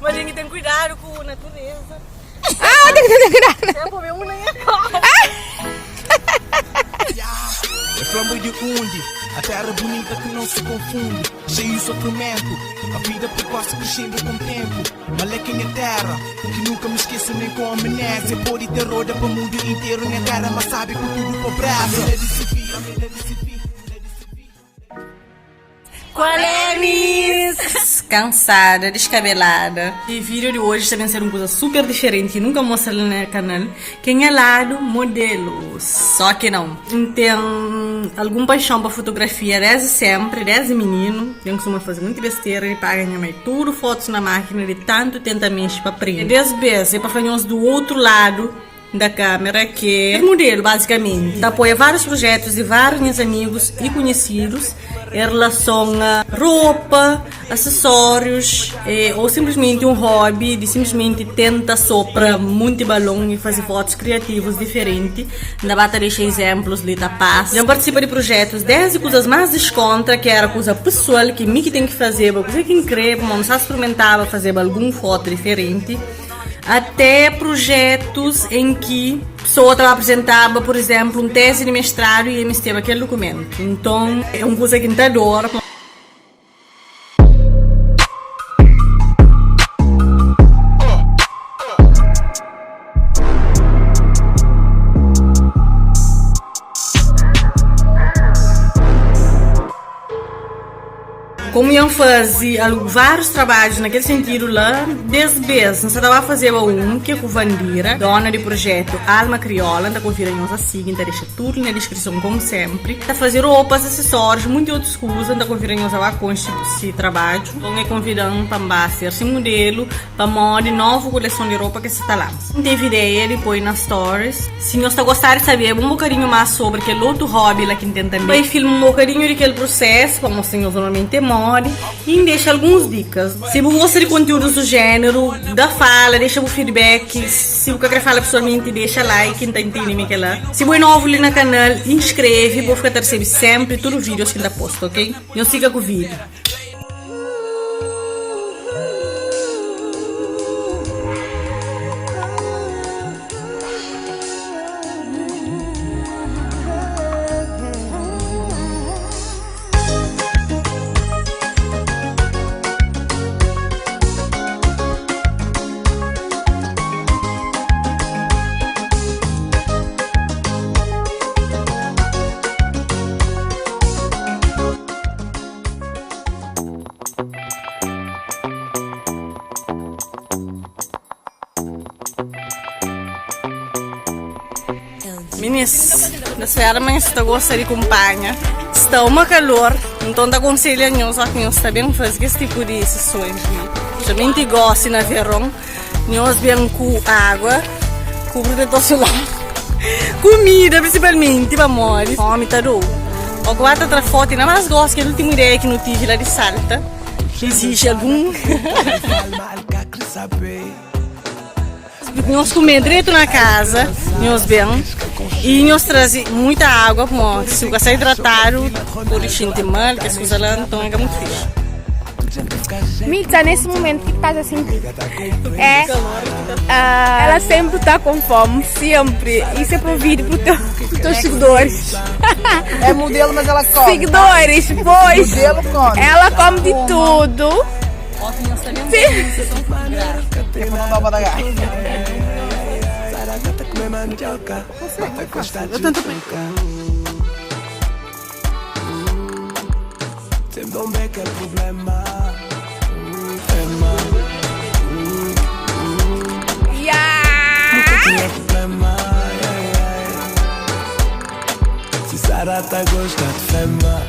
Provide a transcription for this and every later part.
Mas tem que ter cuidado com a natureza. Ah, tem que ter cuidado. É pôr um na minha cara. É flambo de onde? A terra bonita que não se confunde, cheio de sofrimento. A vida precoce crescendo com o tempo. Maleca minha terra, que nunca me esqueço nem com amnésia. Pode ter roda para o mundo inteiro, minha terra, mas sabe com tudo pobreza. Qual é, Miss? Cansada, descabelada. E vídeo de hoje também ser uma coisa super diferente que nunca mostrei no canal. Quem é lado, modelo. Só que não. Tem algum paixão para fotografia desde sempre, desde menino. Eu costumo fazer muita besteira e paga minha mãe tudo fotos na máquina de tanto tenta mexer para print. Desde vez, é para fazer do outro lado da câmera que é modelo basicamente. Apoia vários projetos de vários meus amigos e conhecidos em relação a roupa, acessórios ou simplesmente um hobby de simplesmente tenta soprar muito balão e fazer fotos criativas diferentes. Na bata deixa exemplos ali da paz. Já participa de projetos desde coisas mais descontra, que era coisa pessoal que mim que tem que fazer, coisa que incrível, mas só experimentava fazer algum foto diferente até projetos em que a pessoa estava apresentava, por exemplo, um tese de mestrado e esteve aquele documento. Então, é uma coisa que adoro. Como iam fazer vários trabalhos naquele sentido lá, desde vez, não estava a fazer um que é com Vandira, dona de projeto Alma Crioula, está convidando a seguir, então deixa tudo na descrição como sempre. Está a fazer roupas, acessórios, muitas outras coisas, está convidando a com esse trabalho. Então é convidando para ser esse modelo, para moda nova coleção de roupa que está lá. Teve ideia de pôr nas stories. Se não está gostar de saber um bocadinho mais sobre aquele outro hobby lá que tem também, filma um bocadinho daquele processo, para mostrar normalmente mole e deixa algumas dicas. Se você gosta de conteúdos do gênero, da fala, deixa o feedback. Se você quer falar pessoalmente, deixa like, então entende que lá. Se você é novo ali no canal, inscreve, vou ficar recebendo sempre todos os vídeos que ainda posto, ok? Não siga com o vídeo. Meninas, na mas está gosta de acompanha. Está uma calor, então dá aconselho a nós, que nós também fazer esse tipo de sessões. Somente gosta na verão, nós bem com água, com protetor solar, comida principalmente, para morrer. Fome tá do. O guarda outra foto, não mais gosto que a última ideia que não tive lá de salta. Exige algum. Nós comer direito na casa, nós bem, e nós traz muita água, porque se você hidratado, por sentir mal, que as coisas lá, então é muito fixe. Milza, nesse momento, o que estás a sentir? É, ela sempre está com fome, sempre. Isso é provido para os teus seguidores. É modelo, mas ela come. Seguidores, pois. Modelo come. Ela come de tudo. Tempo não dá para dar. Eu tento bem. Yeah! Se Sarata gosta de fama.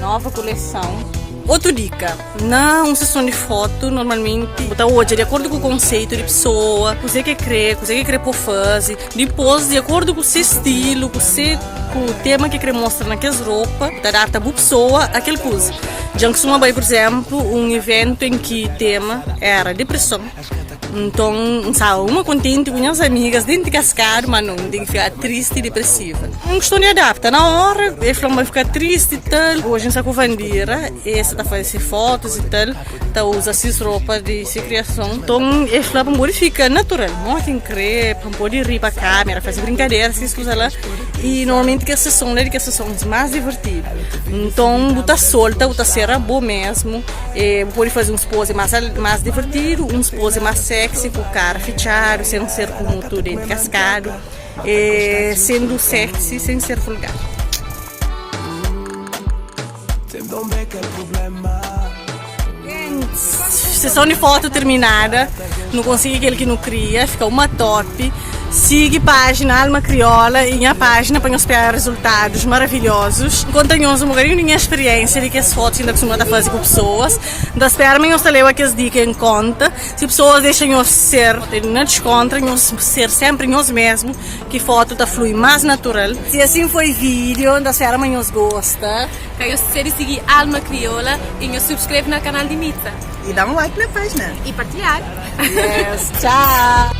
Nova coleção. Outra dica, na uma sessão de foto, normalmente, botar hoje, de acordo com o conceito de pessoa, você que quer, você que quer por fazer, depois, de acordo com o seu estilo, com o, seu, com o tema que quer mostrar naquelas roupas, da data da pessoa, aquele coisa. Dja N kustuma bai, pur izénplu, un ivéntu en ki tema éra depreson. Nton, N staba uma kontenti ku nhas amigas denti kaskadu, má no, N ten ki fika tristi i depresiva. Un kiston di adapta. Na óra, el fla-m pa N fika tristi i tal. Oji N sta ku Vandira, el sta ta faze se fotus i tal, ta uza ses ropa di se kriason. Nton, el fla pa N pode fika natural, modi ki N kre, pa N pode ri pa kamera, faze brinkadera, ses kuza la. I normalmenti kes seson la é di kes sesons más divertidu. Nton, bu ta solta, bu ta ser abo mésmu. E bu pode faze uns poze más más divertidu, uns poze más sexy ku kara fitxadu, sen ser ku mutu denti kaskadu, e sendu sexy sen ser vulgar. Sessão di foto terminada, nu konsigi kel ki nu kria, fika uma top. Sigi página Alma Criola e nha página pa nhos spera resultados maravilhosos. N konta nhos un bokadinhu di nha speriensia di kes fotos ki N ta kustuma ta faze ku pesoas. N ta spera ma nhos ta leba kes dika en konta. Si pesoas dexa nhos ser na deskontra, nhos ser senpri nhos mesmu, ki foto ta flui más natural. Si asin foi video, N ta spera ma nhos gosta. Ka nhos skese di sigi Alma Criola y nhos subscreve na canal di Mitza. E dá um like na página. E partilhar. Yes, tchau!